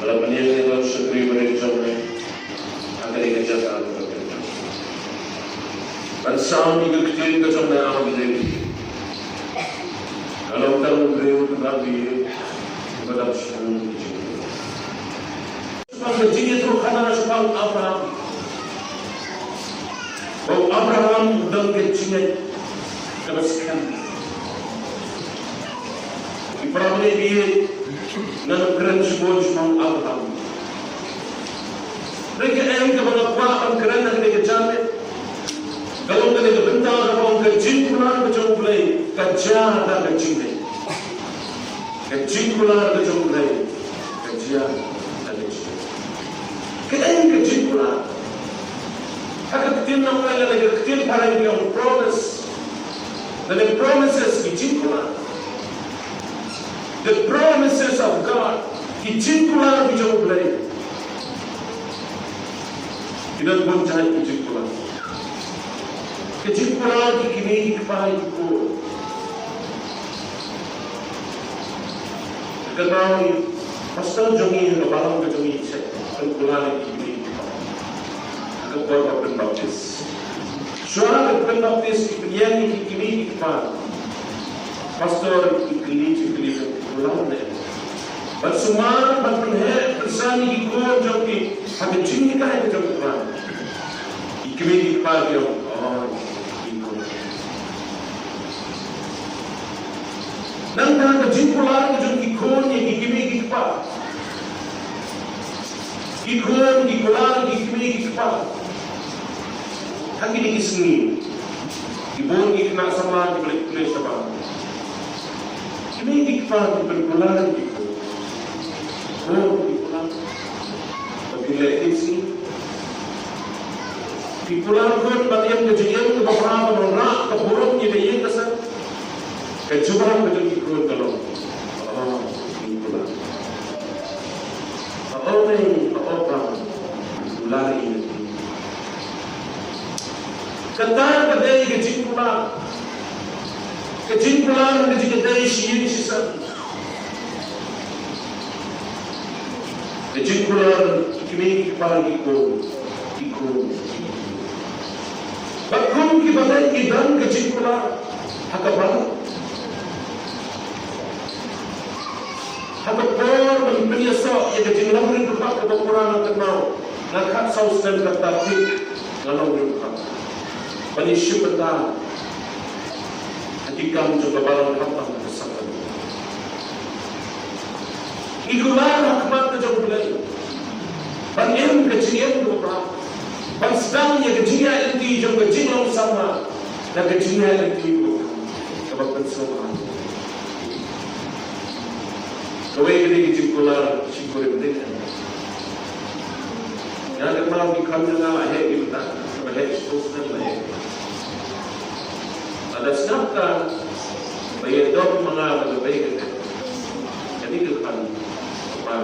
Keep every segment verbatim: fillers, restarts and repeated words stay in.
Ba la pynïeng ïa ka shakri barit jong me ha kane ka jaka kaba pynïeng. Ban sam ïa ka ktien ka jong me, A Blei. Ka long tang u briew kaba ïeit, kaba dap shibun ki jingkyrkhu. Shaphang ka jingïathuhkhana shaphang Abraham. Ba u Abraham u don ka jingngeit kaba skhem. Ki para bangeit, ngan ym kren shibun shaphang Abraham. Hynrei kaei kaba nga kwah ban kren ha kane ka janmiet, ka long kane ka bynta kaba ong ka jingkular ka jong U Blei ka jia da ka jingngeit. Ka jingkular ka jong U Blei ka jia da ka jingngeit. Kaei ka jingkular? Ha ka ktien nongwei lane ka ktien phareng ki ong promise. Lane promises, ki jingkular. The promises of God, ki jingkular ki jong U Blei. Ki don bun jait ki jingkular. Ki jingkular ki kmie ki kpa ki khun. Ka nau i pastor jong ngi ha ka balang ka jong ngi, sa pynkular ïa ki kmie ki kpa ha ka por ba pynbaptis. Shuwa ka pynbaptis, i pynïeng ïa ki kmie ki kpa. Pastor i kylli jingkylli, pynkular ne em? Bad sumar bad pynheh pynsan ïa ki khun jong ki ha ka jinghikai ka jong U Trai. Ki kmie ki kpa ki ong, oh, ki khun. Nangta ka jingkular ka jong ki khun ïa ki kmie ki kpa. Ki khun ki kular ïa ki kmie ki kpa ha kine ki sngi. Ki bun ki khynnah samla kiba leit klet shabar. Ki kmie ki kpa ki pynkular ïa ki khun. Khun ki kular. Ba kin leh ki sngi. Ki kular khun ban ïeng ka jingïeng kaba bha, ban wanrah ka burom ïa ka ïing ka sem. Ka jubab ka jong ki khun ka long, oh, ki kular. Oh, mei, oh, pam, kular ïa ki. Kata ka dei ka jingkular. Ka jingkular ka jingkadei shi ïing shi sem. Ka jingkular ki kmie ki kpa ki khun, ki khun. Bad kum ki bangeit ki don ka jingkular ha ka balang, ha ka por ban pynïasoh ïa ka jinglong riewkhuid kaba pura na ka nau. Nga khot saw snem kata thik nga long riewkhuid. Ban ïashim bynta ha ki kam jong ka balang khamtam ka sakhi. Ngi kular ha khmat ka jong U Blei ban im ka jingim kaba bha, ban sdang ïa ka jingïaid lynti jong ka jinglong samla da ka jingïaid lynti kaba bha, kaba pynsngewbha. Kawei ka dei ka jingkular shikurim dei. Ïa ka mawki kham ïa nga la heh ïa ka, kaba heh shiphew snem la heh. Lada sngap ka ba ïa dok ma nga ba ka bei ka dei. Kane ka kham ba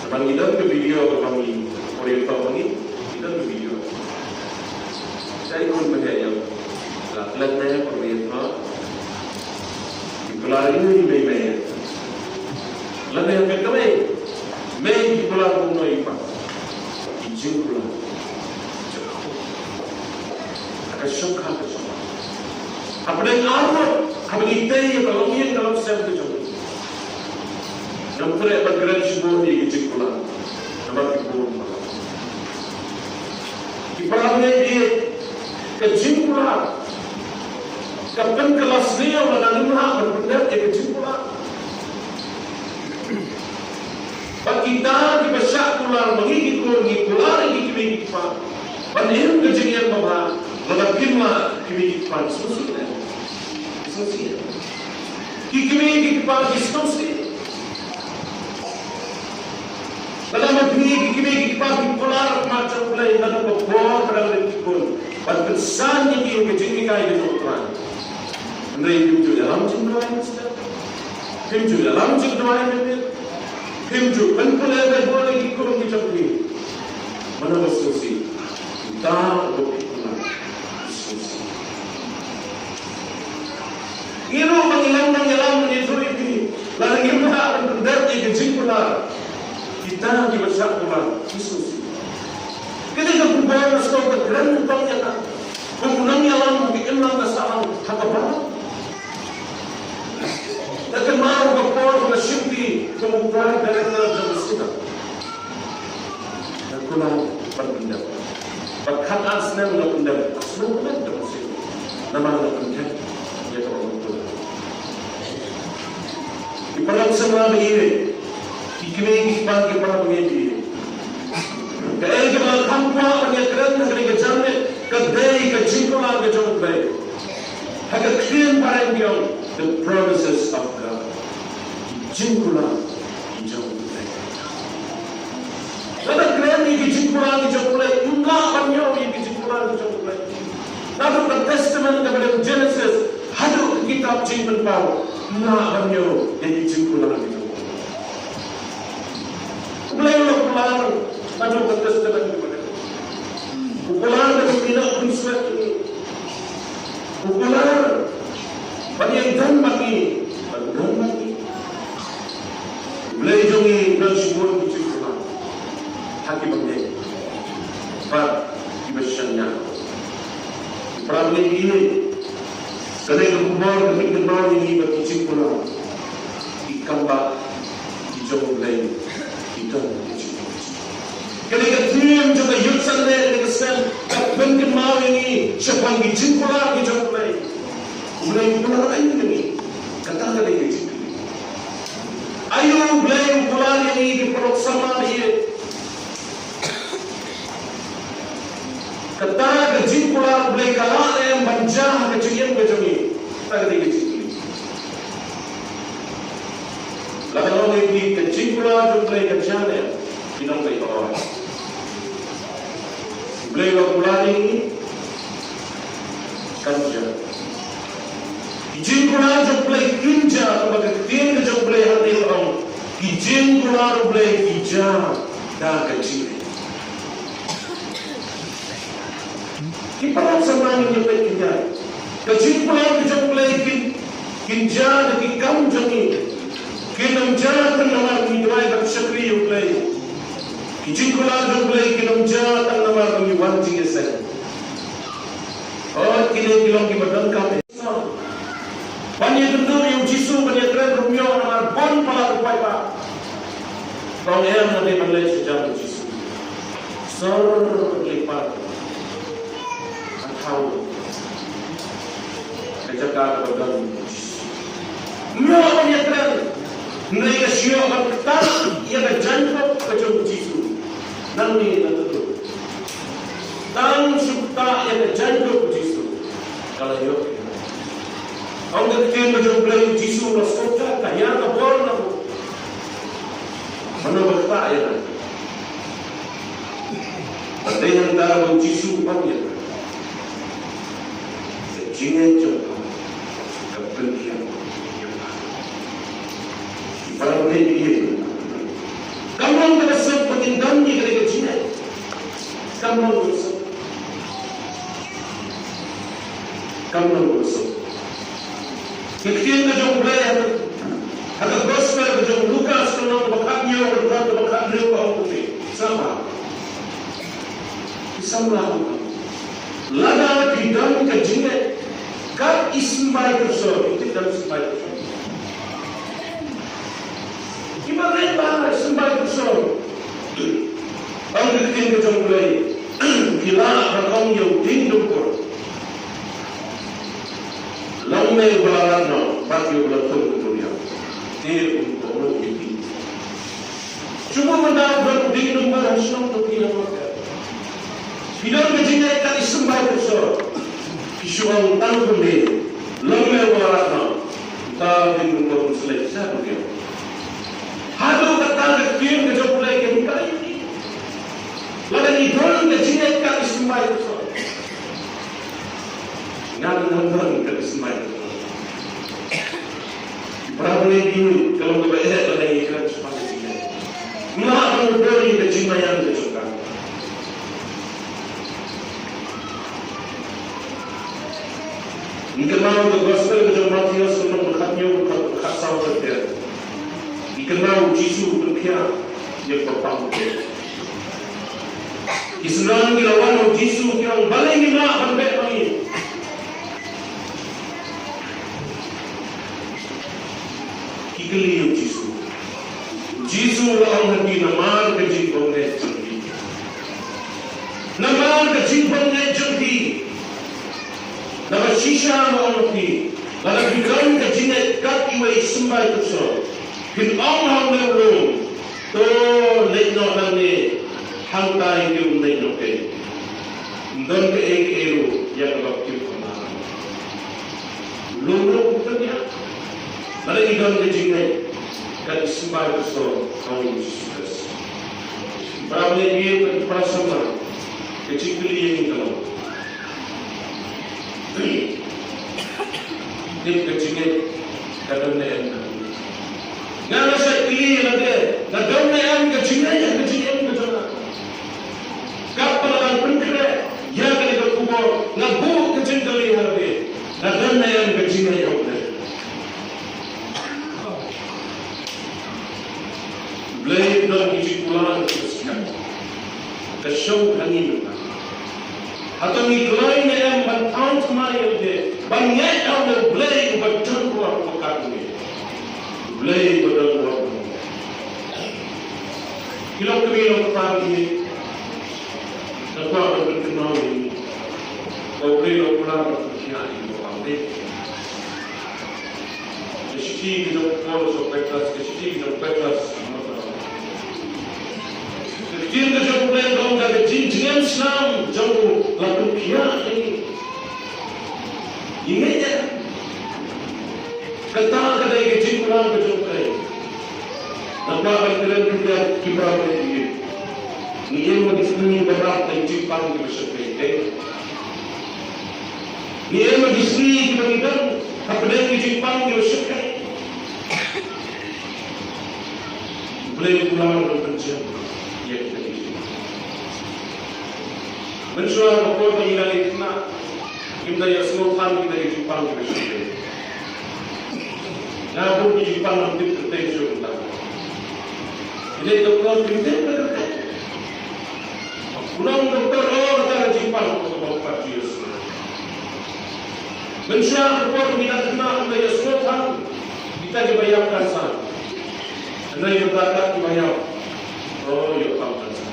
namar ngi don ka video kaba ngi por ïa ka ba ngi, ngi don ka video. Sa i khun ba heh ïa la klet ne por ïa ka. Ki kular ïa i mei mei. Lada ïa ka mei mei ki kular kumno i pa. Ki jingkular. Ka shongkha ka shongkha. Hapdeng arngut haba ngi tei ïa ka longïing ka longsem ka jong ngi. Ngam treh ban kren shibun ïa ki jingkular. Namar ki bun. Ki para bangeit, ka jingkular ka pynkylla sniew lada ngim lah ban pyndep ïa ka jingkular. Bad kita kiba shah kular, ma ngi ki khun ngi kular ïa ki kmie ki kpa ban im ka jingim ba bha. Lada kim lah ki kmie ki kpa ki sngewsih ne? Ki sngewsih. Ki kmie ki kpa ki sngewsih. Lada ma phi ki kmie ki kpa ki kular ha khmat jong U Blei, lada ka por ka dang leit ki khun ban pynsan ïa ki ka jinghikai ka jong U Trai. Hynrei phim ju ïalam jingduwai mynstep. Phim ju ïalam jingduwai mynmiet. Phim ju pynpule Baibl ïa ki khun ki jong phi. Mano ba sngewsih? Uta uba phi kular. Ngi ruh ba ngi ïalam, ba ngi ïalam, ngi ïathuh ïa phi, lada ngim lah ban pyndep ïa ka jingkular, Kita kiba shah kular, Jisu shisha. Kane ka khubor nga sngew ka kren tang ïa ka. Kum u nongïalam ha ka imlang ka sahlang ha ka balang. Nga kynmaw ka por ba nga shim kti kum u choir director jong ka synagogue. Nga kular ban pyndep. Bad khatar snem nga pyndep. Snem pyndep ka mynsiem. Namar nga pyndep ïa kaba nga kular. Ki paralok samla ba ïeit, ki kmie ki kpa, ki para bangeit ki ïeit. Kaei kaba nga kham kwah ban ïakren ha kane ka janmiet ka dei ka jingkular ka jong U Blei. Ha ka ktien ba reng biang, the promises of God. Ki jingkular ki jong U Blei. Lada kren ïa ki jingkular ki jong U Blei, ym lah ban ïoh ïa ki jingkular ki jong U Blei. Naduh ka Testament kaba dei Genesis haduh ka kitab Jingpynpaw, ym lah ban ïoh ïa ki jingkular ki jong U Blei. U Blei u la kular naduh ka Testament kaba dei. U kular da ka minot khun swet. U kular ban ïeng don bad ngi, ban don bad ngi. U Blei jong ngi u don shibun ki jingkular ha ki bangeit bad kiba shaniah. Ki para bangeit, kane ka khubor ka pynkynmaw ïa ngi ba ki jingkular ki kam bah ki jong U Blei ki don ki jingkular. Kane ka theme jong ka Youth Sunday kane ka snem ka pynkynmaw ïa ngi shaphang ki jingkular ki jong U Blei. U Blei u kular aïu ïa ngi? Kata ka dei ka jingkylli. Aïu U Blei u kular ïa ngi ki paralok samla ba ïeit? Kata ka jingkular U Blei ka lah ne em ban jia ha ka jingim ka jong ngi? Kata ka dei ka jingkylli. Lada long ïa phi ka jingkular jong U Blei ka jia ne em, phin ong beit, oh, U Blei u la kular ïa ngi, kan jia. Ki jingkular jong U Blei kin jia, kumba ka ktien ka jong U Blei hangne ka ong, ki jingkular U Blei ki jia da ka jingngeit. Ki paralok samla, ngin ïa peit khyndiat. Ka jingkular ka jong U Blei kin, kin jia da ki kam jong ngi. Kin ym jia tang namar ngi duwai bad shakri ïa U Blei. Ki jingkular jong U Blei kin ym jia tang namar ba ngi wan jingïaseng. Oh, kine ki long kiba donkam ban ïakynduh ïa U Jisu, ban ïakren ruh ym ïoh namar bun palat u paidbah. Tang em, nga dei ban leit sha jan U Jisu. Sor ka khyllipmat ka thaw ka jaka kaba don U Jisu. Ym ïoh ban ïakren. Hynrei nga shu ïoh ban ktah ïa ka jaiñkup ka jong U Jisu. Nangne na Tyrtuh. Tang shu ktah ïa ka jaiñkup U Jisu, ka la ïoh. Ong ka ktien ka jong U Blei, U Jisu u la sngewthuh ka hiar ka bor na u. Mano ba ktah ïa nga? Bad dei hangta ba U Jisu u ong ïa nga, ka jingngeit jong pha ka pynkhiah ïa pha. Ki para bangeit, kam long kaba suk ba ngin don ïa kane ka jingngeit. Kam long kaba suk. Kam long kaba suk. Ka ktien ka jong U Blei ha ka, ha ka gospel ka jong u Lukas, ka lynnong kaba khathynñiew, ka dkhot kaba khathynriew, ka ong kumne. Sngap bha, ki samla, lada phi don ka jingngeit kat i symbai kyrsor, phi tip don symbai kyrsor? Kiba ngeit bha, symbai kyrsor. Ong ka ktien ka jong U Blei, phi lah ban ong ïa u dieng dumpur, long me uba la rat noh, bad ïa uba la thung ka duriaw, te un kohnguh ïa phi. Shu mut mynta u don u dieng dumpur ha shnong jong phi, ha shnong jong phi. Phi don ka jingngeit kat i symbai kyrsor, phi shu ong tang kumne, long me uba la rat noh, uta u dieng dumpur un sleh sha duriaw. Haduh katta ka ktien ka jong U Blei ka hikai ïa ngi. Lada ngi don ka jingngeit kat i symbai kyrsor. Ngan nang don kat i symbai kyrsor. Ki para bangeit, ka long kaba eh lada ngi kren shaphang ka jingngeit. Ym lah ban mutdur ïa ka jingmaïan ka jong ka. Ngi kynmaw ka gospel ka jong u Mathaios, ka lynnong ba khathynñiew, ka dkhot ba khatsaw, ka dkhot ba khathynriew. Ngi kynmaw U Jisu u pynkhiah Ïa ka pang. Ki synran ki la wan ha u Jisu ki ong, balei ngim lah ban beh ma ngi? Ki kylli ïa u Jisu. U Jisu u la ong ha ki, namar ka jingbymngeit jong ki. Namar ka jingbymngeit jong ki. Naba shisha nga ong ha phi, lada phi don ka jingngeit kat iwei i symbai tyrsol, phin ong ha une u lum, to leit noh nangne, hangta ïa ki um leit noh kein. Ym don kaei kaei ruh ïa kaba phi kyrpad. U lum ruh um pynïap. Lada ngi don ka jingngeit kat i symbai tyrsol ha u Jisu Khrist. Para bangeit, ki para samla, ka jingkylli ïa ngi ka long, tip ka jingngeit ka don ne em? Nga la sa kylli lade, nga don ne em ka jingngeit, ka jingim ka jong nga? Katba la dang pynkhreh ïa kane ka khubor, nga buh ka jingkylli ha lade, nga don ne em ka jingngeit ïa U Blei? Blei u don ki jingkular kiba skhem. Ka shong ha ngi mynta. Hato ngi kloi ne em ban thaw thymmai ïa lade, ban ngeit ïa U Blei uba don bor uba kat ngi? U Blei uba don bor. Ki lok kmie lok kpa ngi, nga kwah ban pynkynmaw ïa ngi, ba U Blei u la kular ban pynkhiah ïa ngi ba pang. Ka shithi ka jong u Paul sha u Petros, ka shithi ka jong u Petros. Ka ktien ka jong U Blei ka ong, ka jingjngem snam jong u la pynkhiah ïa ngi. Ngi ngeit ïa kata, ka dei ka jingkular ka jong U Blei. Nga kwah ban kren kyrpad ki para bangeit, ngi im ha ki sngi ba rap da ki jingpang kiba shyrkhei. Ngi im ha ki sngi kiba ngi don hapdeng ki jingpang kiba shyrkhei. U Blei u kular ban pynjem ïa kita ki jingpang. Mynshuwa ka por ba ngi la leit khynnah, ngim da ïohsngew than kita ki jingpang kiba shyrkhei. Nga bun ki jingpang ngam tip kyrteng shuh mynta. Ngi leit doktor, ngim tip kyrteng. U nong doktor, oh, kata ka jingpang kaba u Kpa Jisu. Mynshuwa ka por ba ngi dang khynnah, ngim da ïohsngew than kita kiba ïap cancer. Hynrei mynta kat kiba ïap, oh, ïoh pang cancer.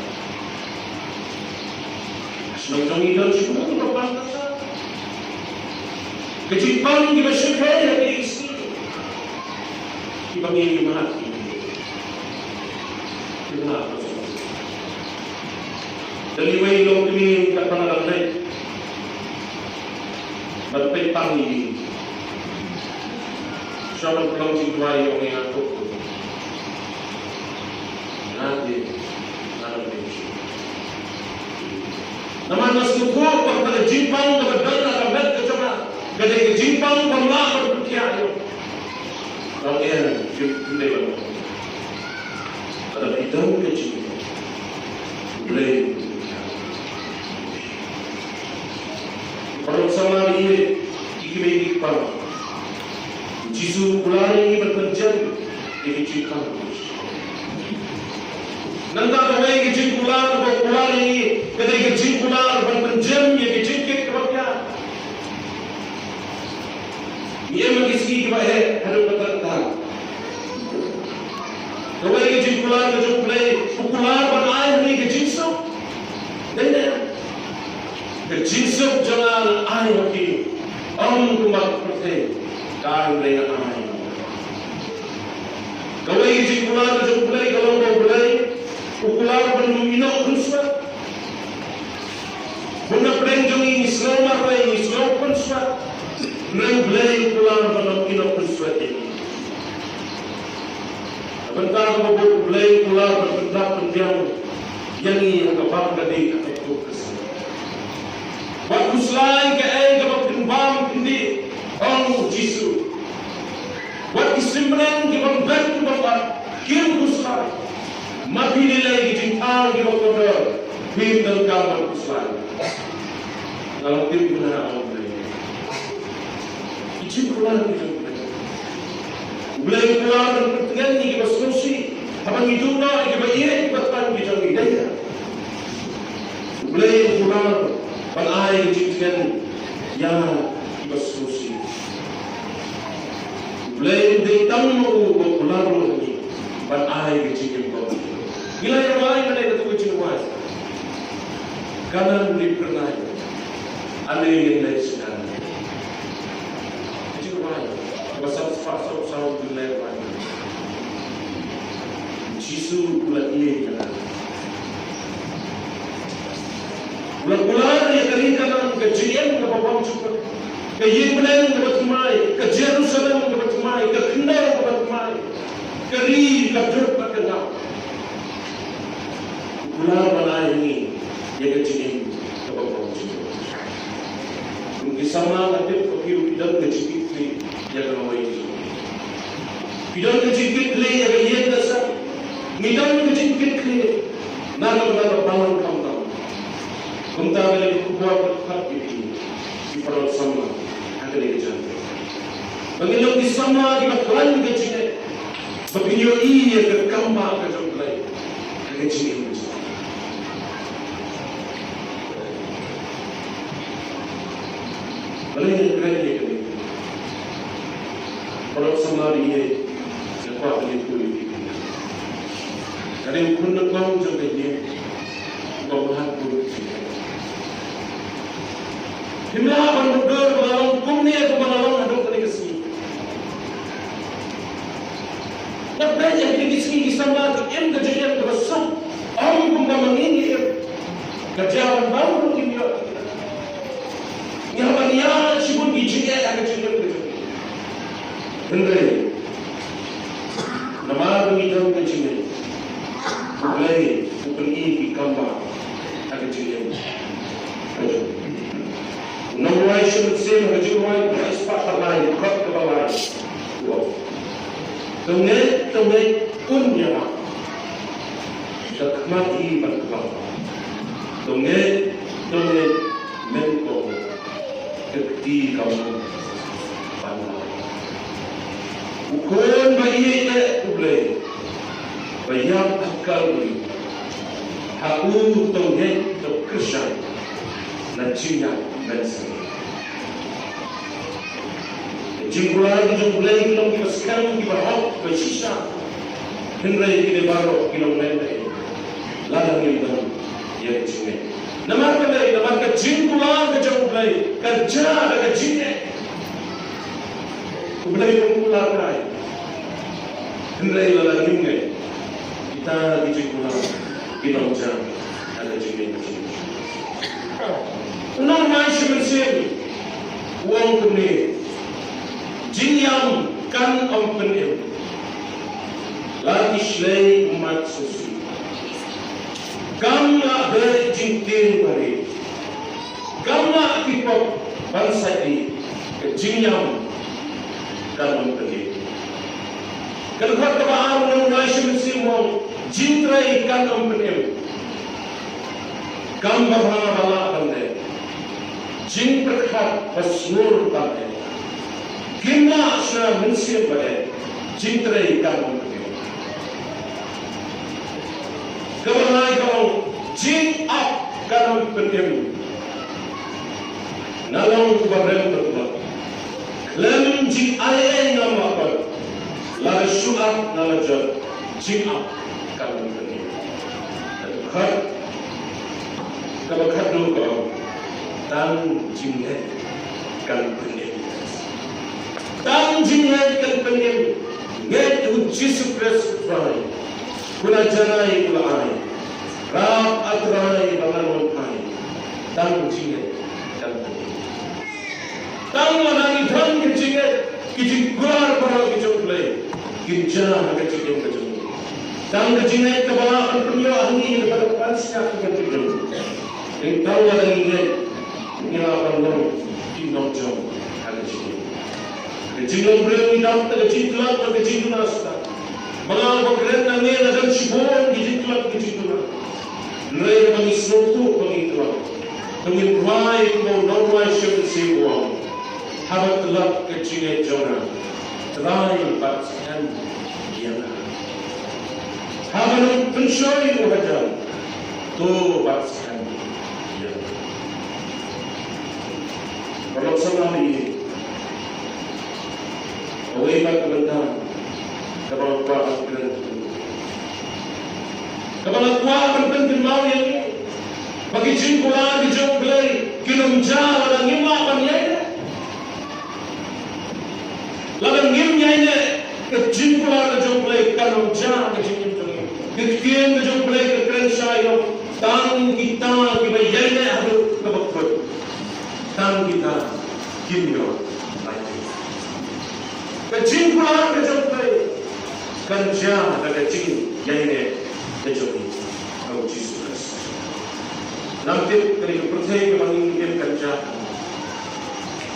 Shnong jong ngi don shibun kiba pang cancer. Ka jingpang kiba shyrkhei ha ki sngi kiba ngi ïa mad ki. Ki mad. Da liwei long kmie katba nga dang leit ban peit pang ïa ngi. Shuwa ban pynlong jingduwai ïa u, nga ong ïa nga, to, nga dei, nga dei. Namar nga sngewthuh ba kata ka jingpang kaba don ha ka met ka jong nga ka dei ka jingpang bym lah ban pynkhiah ïa u. Nga ong ïa nga, phim dei ban ong. Lada phi don ka jingpang, U Blei u pynkhiah. Paralok samla, ïa ki kmie ki kpa, U Jisu u kular ïa ngi ban pynjem ïa ki jingpang. Nangta kawei ka jingkular kaba u kular ïa ngi ka dei ka jingkular ban pynjem ïa ki jingkit kiba biang. Ngi im ha ki sngi kiba heh haduh katta katta. Kawei ka jingkular ka jong U Blei, u kular ban ai ha ngi ka jingsuk. Dei ne em? Ka jingsuk jong nga nga ai ha phi, ym kumba ka pyrthei ka ai, U Blei, nga ai. Kawei ka jingkular ka jong U Blei ka long ba U Blei u kular ban ym ïehnoh khunswet. Bun na pdeng jong ngi ngi sngew marwei, ngi sngew khunswet. Hynrei U Blei u kular ban ym ïehnoh khunswet ïa ngi. Na bynta kaba bud U Blei u kular ban pyndap pynbiang ïa ngi ha ka bam ka dih, ha ka duk ka sah. Wat khuslai kaei kaba phin bam phin dih, ong U Jisu. Wat ki sim bneng ki bym beh ki bym bat kim khuslai. Ma phi lei lei ki jingthaw kiba kordor, phim donkam ban khuslai. Nga la tip mynta, ong U Blei. Ki jingkular ki jong U Blei. U Blei u kular ban pyntngen ïa kiba sngewsih. Haba ngi duh noh ïa kiba ïeit kiba khlaiñ ki jong ngi, dei ïa U Blei u kular ban ai ka jingtngen ïa kiba sngewsih. U Blei u dei tang ma u uba kular ïa ngi ban ai ka jingim. Ngi la ïa wai, nga dei ka tu ka jingwai. Kanan ni pernai. Ane ngin leit sha kanan. Ka jingwai. Ba sap sap sap sap ngin leit wai. Jisu u la ïeit ïa nga. U la kular ïa ka ri Kanan, ka jingim kaba bymjukut, ka ïing bneng kaba thymmai, ka Jerusalem kaba thymmai, ka khyndew kaba thymmai, ka ri ka duk bad ka ngap. U kular ban ai ïa ngi ïa ka jingim kaba bymjukut. Kum ki samla, nga tip ba phi ruh phi don ka jingkitkhlieh ïa ka lawei. Phi don ka jingkitkhlieh ïa ka ïing ka sem. Ngi don ka jingkitkhlieh na ka bynta ka balang khamtam. Kumta ka dei ka khubor kaba khatduh ïa phi, ki paralok samla ha kane ka janmiet, ba ngin long ki samla kiba khlaiñ ka jingngeit, ba kin ïohi ïa ka kam ba ka jong U Blei ha ka jingim ka jong ngi. Balei ngi kren ïa kane? Paralok samla ba ïeit, nga kwah ban ïathuh ïa phi. Ka dei u khun nyngkong jong ka ïing, uba mlien bun. Phim lah ban mutdur ba nga long kumne kumba nga long haduh kane ka sngi. Nga peit ïa kine ki sngi ki samla ki im ka jingim kaba suk, ym kumba ma ngi ngi im. Ka jia ban bam ruh kim ïoh. Ngi hap ban ïaid shibun ki jingeh ha ka jingim ka jong ngi. Hynrei namar ba ngi don ka jingngeit, U Blei u pyni ki kam ba ha ka jingim ka jong ngi. U nongrwai Shimet Syiem ha ka Jingrwai kaba shispah khatlai, dkhot kaba lai, u ong: To ngeit, to ngeit, un ïarap. Da khmat hi ban khlaw. To ngeit, to ngeit, men ko, ka kti kam ban lai. U Khun ba ïeit eh U Blei, ba ïap ha Kalbari, ha u to ngeit, to kyrshan na jingïap mynsiem. Ki jingkular ki jong U Blei ki long kiba skhem, kiba hok, kiba shisha. Hynrei kine baroh ki long lehnohei lada ngim don ïa ka jingngeit. Namar balei? Namar ka jingkular ka jong U Blei ka jia da ka jingngeit. U Blei um kular kai. Hynrei lada ngim ngeit, kita ki jingkular ki long jia da ka jingngeit. U nongrwai Shimet Syiem u ong kumne: Jingïam kan ym pynim, la ki shlei ummat sngewsih. Kam lah beh jingtieng barieh, kam lah ki pop ban sait ïa ka jingïam kan ym pynim. Ka dkhot kaba ar u nongrwai Shimet Syiem u ong: Jingtrei kan ym pynim, kam ba bha ba lah ban leh, jingpyrkhat ba sngur ban leh, kim lah shna mynsiem ba eh, jingtrei kan ym pynim. Kaba lai ka ong: Jingap kan ym pynim, nga long uba rem bad uba khlem jingai ei ngam lah ban, lada shu ap nga la jot, jingap kan ym pynim. Ka dkhot kaba khatduh ka ong: Tang jingngeit kan pynim. Tang jingngeit kan pynim. Ngeit ha U Jisu Khrist U Trai, u la janai u la ai. Rap, A Trai, ba ngan wan phai. Tang jingngeit kan pynim. Tang lada ngi don ka jingngeit, ki jingkular baroh ki jong U Blei kin jia ha ka jingim ka jong ngi. Tang ka jingngeit kaba lah ban pynïoh ha ngi kaba dang pan sngap ka jingim. Tang lada ngi ngeit, ngi lah ban long ki nongjop ha ka jingim. Ka jinglong briew ngi dap da ka jingtlot bad ka jingduna shisha. Ma nga uba kren nangne nga don shibun ki jingtlot ki jingduna. Hynrei haba ngi sngewthuh ba ngi tlot, to ngin duwai kumba u nongrwai Shimet Syiem u ong: Haba tlot ka jingngeit jong nga, Trai, bat skhem ïa nga. Haba nang pynshoi u hajar, to bat skhem ïa u. Paralok samla ïa, kawei pat ka bynta kaba nga kwah ban kren, kaba nga kwah ban pynkynmaw ïa ngi, ba ki jingkular ki jong U Blei kin ym jia lada ngim lah ban ïaineh. Lada ngim ïaineh, ka jingkular ka jong U Blei kan ym jia ha ka jingim jong ngi. Ka ktien ka jong U Blei ka kren shai ïa u, tang kita kiba ïaineh haduh kaba kut, tang kita kin ïoh lait. Ka jingkular ka jong U Blei kan jia da ka jingïaineh ka jong ngi ha U Jisu Khrist. Ngam tip kane ka pyrthei kaba ngi im kan jia.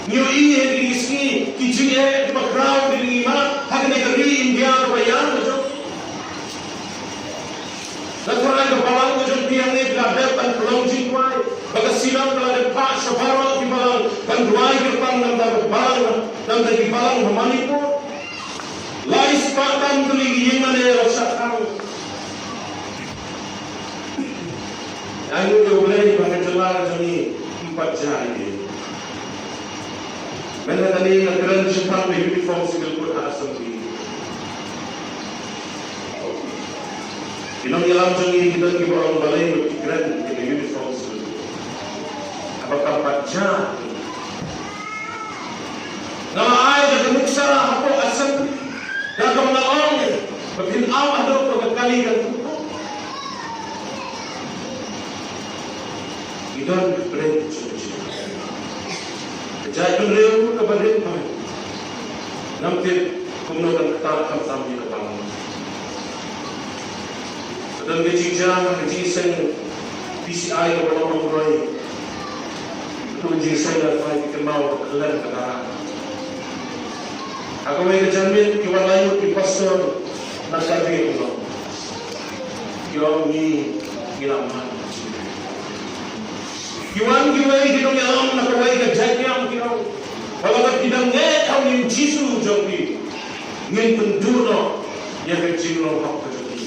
Ngi ïohi ha kine ki sngi ki jingeh kiba khraw ki ngi mad ha kane ka ri India kaba ïar ka jong ngi. Nga tharai ka balang ka jong phi hangne ka la dep ban pynlong jingduwai, ba ka Synod ka la dep phah sha baroh ki balang ban duwai kyrpang namar ka balang, namar ki balang ha Manipur. Lai spah tam tylli ki ïingmane la shah khang. Ai nguh ïa U Blei ba ka jylla ka jong ngi ym pat jia ïa ki. Mynta kane nga kren shaphang ka Uniform Civil Code ha Assembly. Ki nongïalam jong ngi ki don kiba ong balei ba ki kren ïa ka Uniform Civil Code haba kam pat jia. Nga la ai da ka nuksa hapoh Assembly da kaba nga ong ba phin ap haduh ba ka kali kan kut. Ngi don ka kren jong ka jingim. Ka jaitbynriew kaba rit bha. Ngam tip kumno kan ktah khamtam ïa ka balang. Ka don ka jingjia, ka jingseng P C I kaba long nongroi. Ka don ka jingseng, lada phi kynmaw, ba khlem ka dara. Ha kawei ka janmiet ki wan lai ngut ki pastor na Karbi Anglong. Ki ong ngi, ngi la mad. Ki wan kiwei ki nongïalam na kawei ka jait niam ki ong, ba lada phi dang ngeit ha u Jisu jong phi, ngin pynduh noh ïa ka jinglong hok ka jong phi,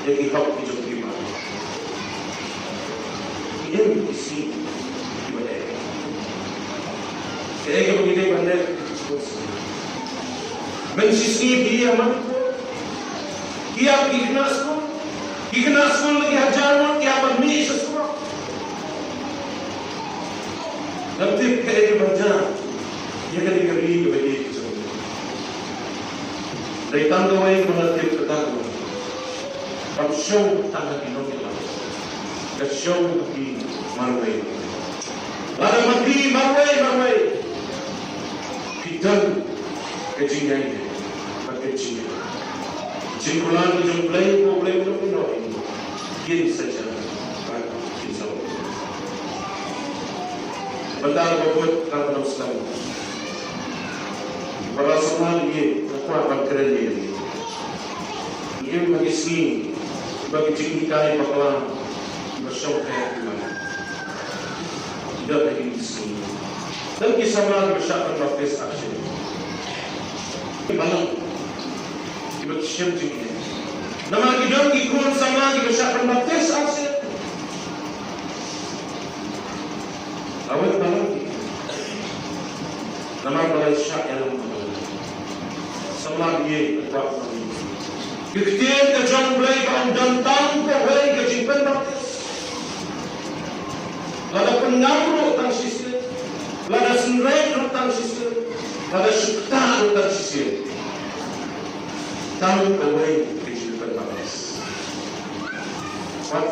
ïa ki hok ki jong phi ma. Ki im ki sngi kiba eh. Kaei kaba ngi dei ban leh? Mynshisngi phi ïa man ki ap ki khynnah skul, ki khynnah skul ki hajar ngut ki ap ban mih sha surok. Ngam tip kaei kaban jia ïa kane ka ri kaba ïeit ka jong ngi. Dei tang kawei kaba nga tip, kata ka long ban shong tang ha ki nongïalam, ka shong ha ki marwei. Lada ma phi marwei marwei, phi don ka jingïaineh bad ka jingïaineh. Jingkular ka jong U Blei, U Blei u ong ïa ngi, kin sa jia bad kin sa long. Bynta kaba bud, tang ban ym slem. Para samla, ngi, nga kwah ban kren ïa ngi. Ngi im ha ki sngi ba ki jinghikai bakla kiba shongthait ki man. Ki don ha kine ki sngi. Don ki samla kiba shah pynbaptis arsien. Ki balang kiba shem jingeh. Namar ki don ki khun samla kiba shah pynbaptis arsien. Kawei ka balang ki. Namar ba la shah ïalam ka balang. Samla ïa ka kwah. Ka ktien ka jong U Blei ka ong don tang kawei ka jingpynbaptis. Lada pynngam ruh tang shisien, lada synreit ruh tang shisien, lada shukta ruh tang shisien. Tang kawei ka jingpynbaptis. Wat.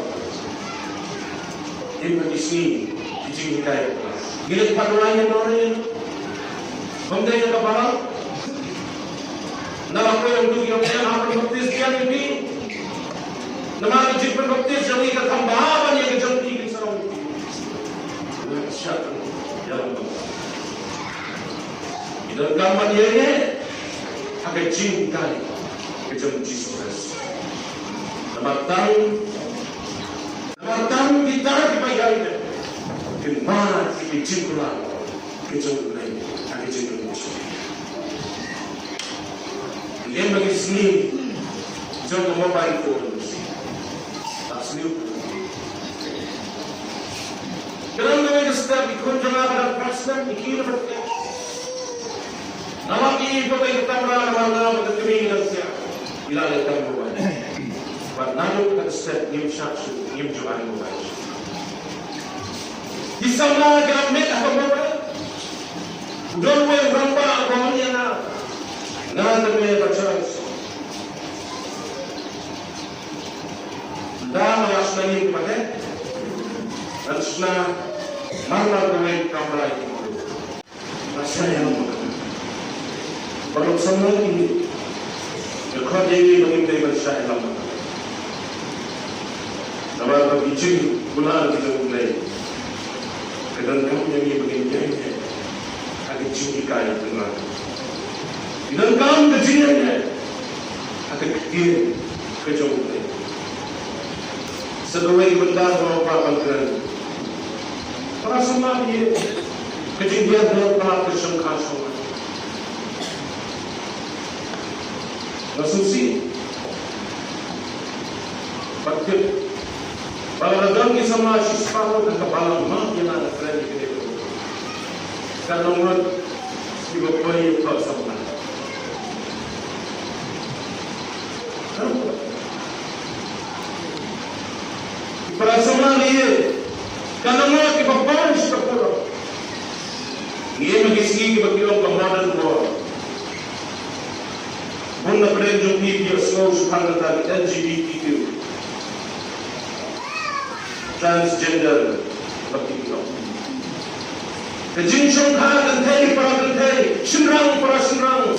Im ha ki sngi ki jinghikai. Ngi leit pat wan ïa nongrim. Bym dei na ka balang. Na la poi ong tu ki ong ïa, hap ban baptis biang ïa phi. Namar ka jingpynbaptis jong ngi ka kham bha ban ïa ka jong phi kin sa long. Ngi shah ïa long. Ngi donkam ban ïa ngi ha ka jinghikai ka jong Jisu Khrist. Namar tang, namar tang kita kiba ïa ngi kin mad ïa ki jingkular ki jong U Blei ha ki jingkular. Ngi im ha ki sngi jong ka mobile phone. Sa ki khun jong nga ba dang president, ki kine ba dang. Nga wan ïa ka bei ka kamra namar nga bad ka kmie ngi dang siah. Ki la leh kam ba wan. Bad naduh ka step ngim shah shuh, ngim ju ai mobile. Ki samla ki la met ha ka mobile. U don uwei u rangbah u ong ïa nga. Nga te me ba choice. Ynda nga la shna ïing ba heh, ngan shna marmar kawei ka kamra ïa ki briew. Nga shna ïa nga. Baroh samla ïa ngi. Nga khot ïa ngi ba ngin dei ban shna ïa nga. Namar ba ki jingkular ki jong U Blei ka donkam ïa ngi ba ngin ïaineh ha ka jinghikai jong U Blei. Ki donkam ka jingïaineh ha ka ktien ka jong U Blei. Sa kawei ka bynta ba nga kwah ban kren. Para samla ïa ka jinghiar ba ka shongkha shongkha. Nga sngewsih bad tip ba lada don ki samla shispah ngut ha ka balang, ma ïa nga nga kren ïa kane ka. Ka long ngut kiba poi ïa ka samla. Ki para samla ïa ka long ngut kiba poi shispah ngut. Ngi ïa ma ki sngi kiba ki long ka modern world. Bun na pdeng jong phi phi ïohsngew shaphang kata ka L G B T Q, transgender, ba ki long. Ka jingshongkha kynthei para kynthei, shynrang para shynrang.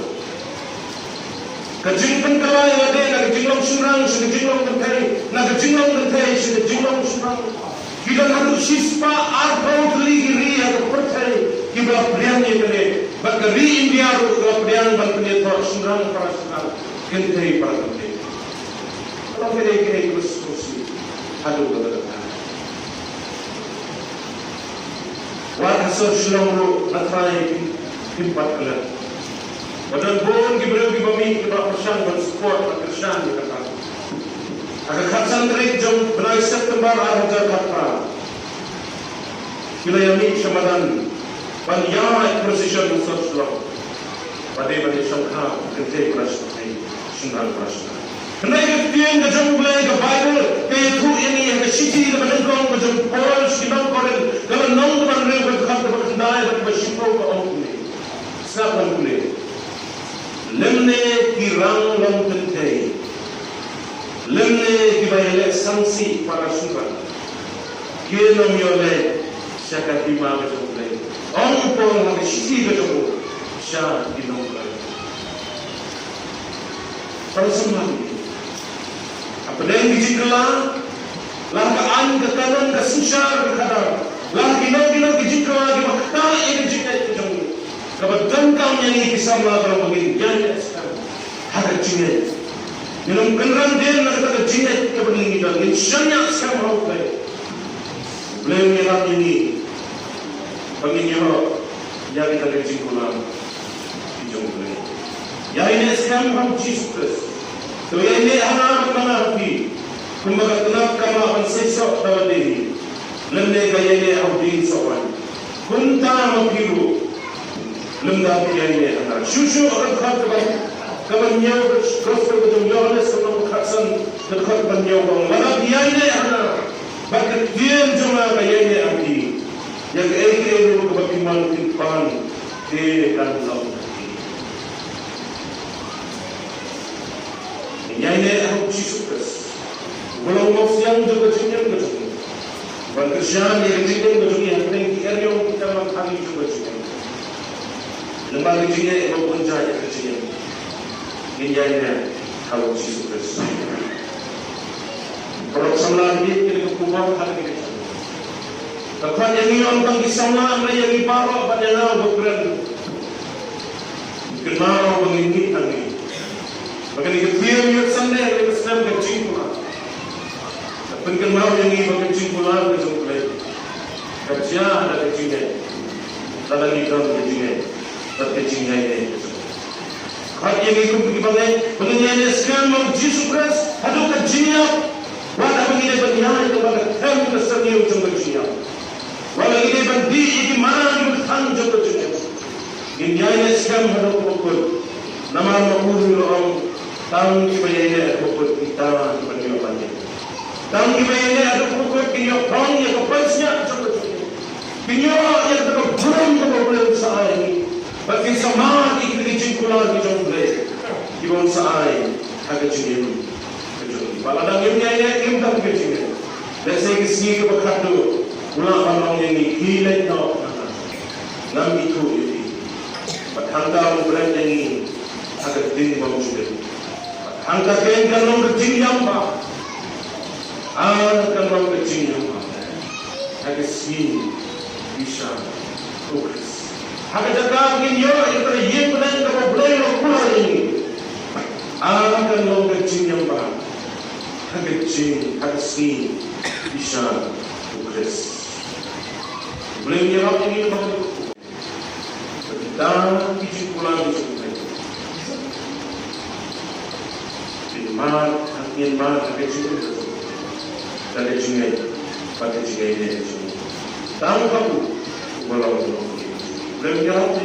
Ka jingpynkylla ïa lade na ka jinglong shynrang sha ka jinglong kynthei, na ka jinglong kynthei sha ka jinglong shynrang. Ki don haduh shispah arphew tylli ki ri ha ka pyrthei kiba la pdiang ïa kane. Bad ka ri India ruh ka la pdiang ban pynïathoh shynrang para shynrang, kynthei para kynthei. Ka long kaei kaei kaba sngewsih haduh katta katta. Wat ha sor Shillong ruh nga tharai kim pat klet. Ba don bun ki briew kiba mih kiba pyrshang ban support ban kyrshan ïa kata. Ha ka khatsan tarik jong bnai September ar hajar khatphra, ki la ïa mih sha madan ban ïaid procession ha sor Shillong. Ba dei ban ïa shongkha kynthei para kynthei, shynrang para shynrang. Hynrei ka ktien ka jong U Blei ka Baibl ka ïathuh ïa ngi ha ka shithi kaba nyngkong ka jong u Paul sha ki nong Korinth, kaba nyngkong kaba hynriew, ka dkhot kaba khyndai bad kaba shiphew, ka ong kumne. Sngap ban pule. Lymne ki ranglong kynthei, lymne kiba ïaleh sangsi para shynrang, kin ym ïoh leit sha ka hima ka jong U Blei. Ong u Paul ha ka shithi ka jong u sha ki nong Korinth. Para samla, hapdeng ki jingkylla, la ha ka aiñ ka kanon ka synshar ka khadar, la ha kino kino ki jingkylla kiba ktah ïa ka jingngeit ka jong ngi, kaba donkam ïa ngi ki samla baroh ba ngin ïaineh skhem ha ka jingngeit. Ngin ym kynran dien na kata ka jingngeit kaba ngi don, ngin shaniah skhem ha U Blei. U Blei un ïarap ïa ngi ba ngin ïaroh ïa kita ki jingkular ki jong U Blei. Ïaineh skhem ha U Jisu Khrist. To ïaineh ha nga bad ma nga ha phi. Kumba ka tnat kam lah ban seisoh da lade hi, lymne ka ïaineh ha u dieng soh waiñ, kumta ma phi ruh lymda phi ïaineh ha nga. Shuh shuh ha ka dkhot kaba, kaba hynñiew ka Gospel ka jong u Ïohannes ka lynnong kaba khatsan, ka dkhot kaba hynñiew ka ong, lada phi ïaineh ha nga bad ka ktien jong nga ka ïaineh ha phi, ïa kaei kaei ruh kaba phi mon phin pan, te kan long ha phi. Ngin ïaineh ha U Jisu Khrist, uba long u Nongsiang jong ka jingim ka jong ngi, ban kyrshan ïa ka jingim ka jong ngi hapdeng ki eriong ki tymmen thali jong ka jingim. Namar ka jingeh iba bun jait ïa ka jingim, ngin ïaineh ha U Jisu Khrist. Paralok samla, kine ki dei ki khubor ha kane ka jingim. Ka khot ïa ngi ong tang ki samla, hynrei ïa ngi baroh ban ïa nga uba kren. Kynmaw ba ngin mih tang ngi. Ba kane ka theme Youth Sunday ka dei ka snem ka jingkular. Ka pynkynmaw ïa ngi ba ka jingkular ka jong U Blei ka jia da ka jingngeit. Lada ngi don ka jingngeit bad ka jingïaineh ka jong U Blei. Khot ïa ngi kum ki bangeit ba ngin ïaineh skhem ha U Jisu Khrist haduh ka jingïap. Wat haba ngi dei ban ïaid lyngba ka them ka syrngiew jong ka jingïap. Wat la ngi dei ban Dih ïa ki man ki bthang jong ka jingim. Ngin ïaineh skhem haduh kaba kut. Namar ma u ruh u la ong, tang kiba ïaineh haduh kaba kut kita kiban ïoh ban ïa. Tang kiba ïaineh haduh kaba kut kin ïoh phong ïa ka pansngiat jong ka jingim. Kin ïoh ïa ka burom kaba U Blei u sa ai. Bad kin sa mad ïa ki jingkular ki jong U Blei kiba un sa ai ha ka jingim. Ba lada ngim ïaineh, ngim tang ka jingim. Lehse ka sngi kaba khatduh u lah ban ong ïa ngi, khie leit noh na nga, ngam ithuh ïa phi. Bad hangta u bret ïa ngi ha ka ding bymjukut. Bad hangta keiñ kan long ka jingïam bha. Ah, kan long ka jingïam bha ha ka sngi bishar U Khrist. Ha ka jaka ngin ïoh ïa ka ïing bneng kaba U Blei u la kular ïa ngi. Ah, kan long ka jingïam bha ha ka jing, ha ka sngi bishar U Khrist. U Blei un ïarap ïa ngi ba kita ki jingkular ki jong U Blei. Ngin mad, ngin mad ha ka jingim, ha ka jingim, ha ka jingim. Tang ka u, u ba long u. U Blei un ïarap.